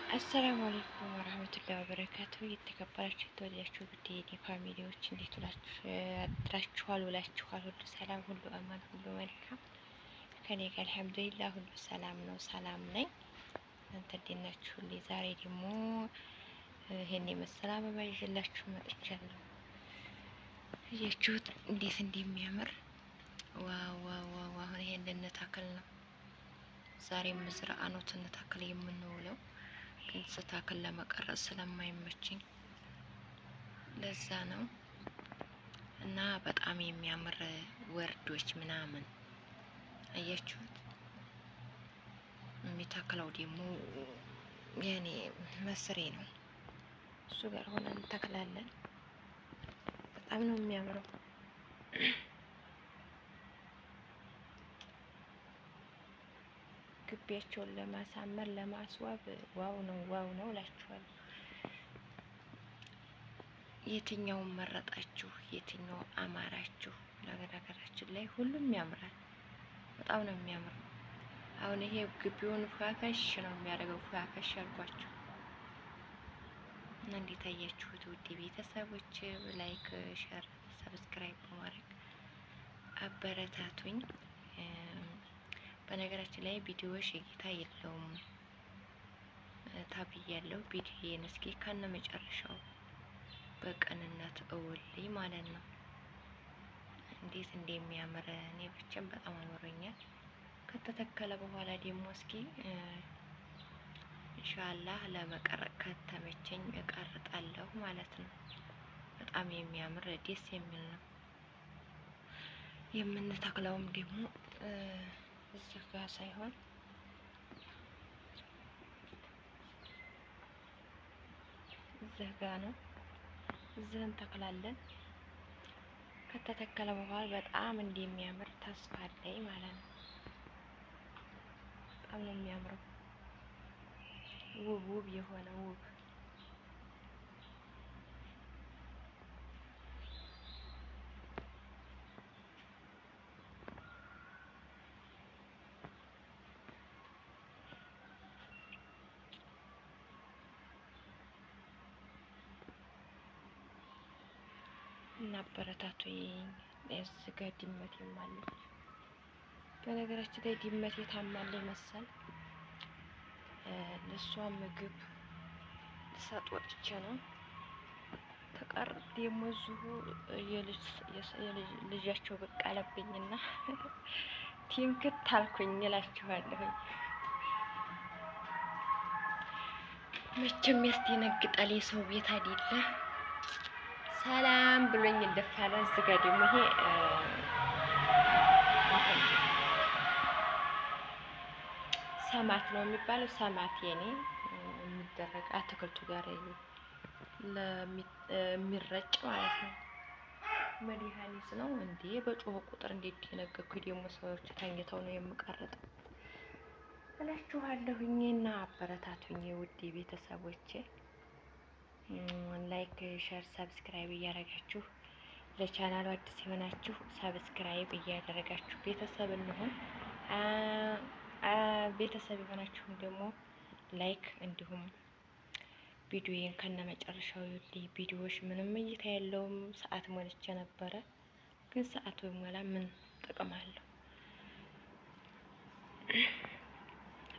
السلام عليكم ورحمة الله وبركاته። የተከበራችሁ የተወደዳችሁ ውድ የኔ family ዎች እንዴት ውላችሁ አድራችኋል? ውላችኋል? ሁሉ ሰላም፣ ሁሉ አማን፣ ሁሉ መልካም ከኔ ጋር الحمد لله ሁሉ ሰላም ነው። ሰላም ነኝ። እናንተ እንዴት ናችሁ? ዛሬ ደግሞ ይሄን የመሰለ አበባ ይዤላችሁ መጥቻለሁ። እያችሁት እንዴት እንደሚያምር wow wow wow! አሁን ይሄን ልንተክል ነው ዛሬ مزرعة ነው ስንተክል የምንውለው፣ ግን ስተክል ለመቀረጽ ስለማይመችኝ ለዛ ነው። እና በጣም የሚያምር ወርዶች ምናምን አያችሁት። የሚተክለው ደግሞ የኔ መስሬ ነው። እሱ ጋር ሆነን እንተክላለን። በጣም ነው የሚያምረው። ግቢያቸውን ለማሳመር ለማስዋብ wow ነው wow ነው እላችኋለሁ። የትኛውን መረጣችሁ? የትኛው አማራችሁ? ነገራችን ላይ ሁሉም ያምራል። በጣም ነው የሚያምረው። አሁን ይሄ ግቢውን ፏፈሽ ነው የሚያደርገው። ፏፈሽ ያልኳችሁ እና እንዴት አያችሁት? ውድ ቤተሰቦች like፣ share፣ subscribe በማድረግ አበረታቱኝ። በነገራችን ላይ ቪዲዮዎች እይታ የለውም ታብያለሁ። ቪዲዮዬን እስኪ ከነ መጨረሻው በቅንነት እውልኝ ማለት ነው። እንዴት እንደሚያምር እኔ ብቻም በጣም አምሮኛል። ከተተከለ በኋላ ደግሞ እስኪ ኢንሻአላህ ለመቀረጥ ከተመቸኝ እቀርጣለሁ ማለት ነው። በጣም የሚያምር ደስ የሚል ነው። የምንተክለውም ደግሞ እዚህ ጋር ሳይሆን እዚህ ጋር ነው። እዚህ እንተክላለን። ከተተከለ በኋላ በጣም እንደሚያምር ተስፋ አለኝ ማለት ነው። በጣም ነው የሚያምረው። ውብ ውብ የሆነ ውብ እና አበረታቱኝ። እዚህ ጋር ድመቴም አለች። በነገራችን ላይ ድመቴ ታማለች መሰል ለእሷ ምግብ ልሰጥ ወጥቼ ነው። ተቀር ደግሞ እዚሁ ልጃቸው ብቅ አለብኝና ቲንክት አልኩኝ እላችኋለሁኝ። መቼም ያስደነግጣል የሰው ቤት አይደለ? ሰላም ብሎኝ እንደፋለ። እዚህ ጋር ደግሞ ይሄ ሰማት ነው የሚባለው። ሰማት የኔ የሚደረግ አትክልቱ ጋር የሚረጭ ማለት ነው። መድኃኒት ነው እንዴ! በጮኸ ቁጥር እንዴት ደነገጥኩ። ደግሞ ሰዎች ተኝተው ነው የምቀርጠው እላችኋለሁኝ። እና አበረታቱኝ ውድ ቤተሰቦቼ። Like፣ share፣ subscribe እያደረጋችሁ ለቻናሉ አዲስ የሆናችሁ subscribe እያደረጋችሁ ቤተሰብ እንሁን። ቤተሰብ የሆናችሁም ደግሞ like እንዲሁም ቪዲዮዬን ከነመጨረሻው ይኸውልኝ። ቪዲዮዎች ምንም እይታ የለውም። ሰዓት ሞልቼ ነበረ፣ ግን ሰዓት በሞላ ምን ጥቅም አለው?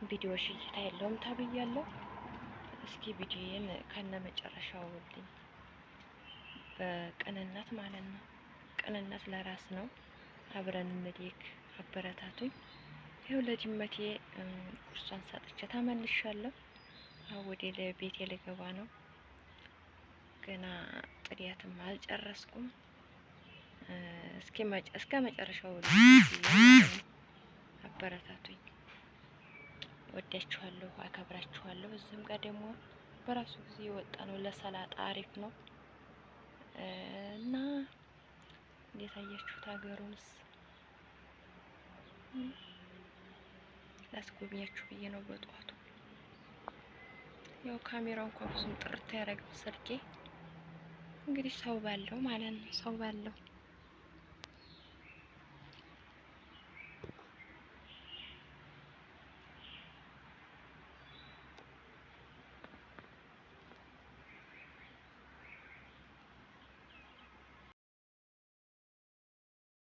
ቪዲዮዎች እይታ የለውም ተብያለሁ። እስኪ ቪዲዮዬን ከነ መጨረሻው ልኝ በቅንነት ማለት ነው። ቅንነት ለራስ ነው። አብረን እንደግ፣ አበረታቱኝ። ይኸው ለድመቴ ቁርሷን ሰጥቼ ተመልሻለሁ። አሁን ወደ ቤቴ ልገባ ነው። ገና ጥሪያትም አልጨረስኩም። እስከ መጨረሻው አበረታቱኝ። ወዳችኋለሁ፣ አከብራችኋለሁ። እዚህም ጋር ደግሞ በራሱ ጊዜ የወጣ ነው። ለሰላጣ አሪፍ ነው እና እንዴት አያችሁት? ሀገሩንስ ላስጎብኛችሁ ብዬ ነው በጠዋቱ። ያው ካሜራው እንኳን ብዙም ጥርት አያደርግም ስልኬ። እንግዲህ ሰው ባለው ማለት ነው ሰው ባለው